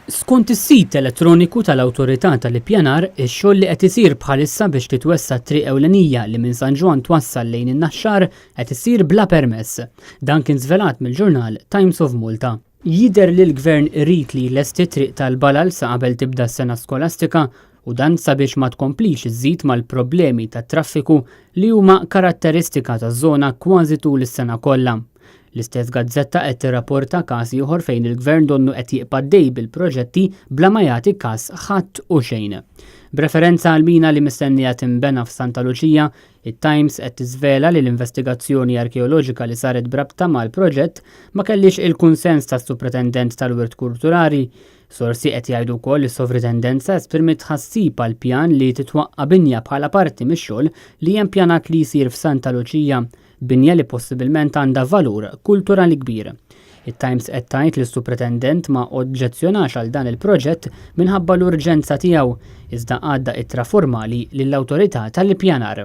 Skont is-sit elettroniku tal-Awtorità tal-Ippjanar, ix-xogħol li qed isir bħalissa biex titwessa' t-triq ewlenija li minn San Ġwann twassal lejn in-Naxxar qed issir bla permess. Dan kien żvelat mill-ġurnal Times of Malta. Jidher li l-Gvern irid li jlesti t-triq tal-Balal sa qabel tibda s-sena skolastika u dan sabiex ma tkomplix iżżid mal-problemi tat-traffiku li huma karatteristika taż-żona kważi tul is-sena kollha. L-istess gazzetta qed tirrapporta każ ieħor fejn il-Gvern donnu qed jibqa' għaddej bil-proġetti bla ma jagħti kas ħadd u xejn. B'referenza għal mina li mistennija tinbena f'Santa Luċija, it-Times qed tiżvela li l-investigazzjoni arkeoloġika li saret b'rabta mal-proġett ma kellhiex il-kunsens tas-Supretendent tal-Wirt Kulturali. Sorsi qed jgħidu wkoll li s-Sovritendenza esprimiet tħassib għall-pjan li titwaqqa' binja bħala parti mix-xogħol li hemm pjanat li jsir f'Santa Luċija. Binja li possibilment għandha valur kulturali kbir. It-Times qed tgħid li s-Supretendent ma oġġezzjonax għal dan il-proġett minħabba l-urġenza tiegħu, iżda għadda ittra formali lill-Awtorità tal-Ippjanar.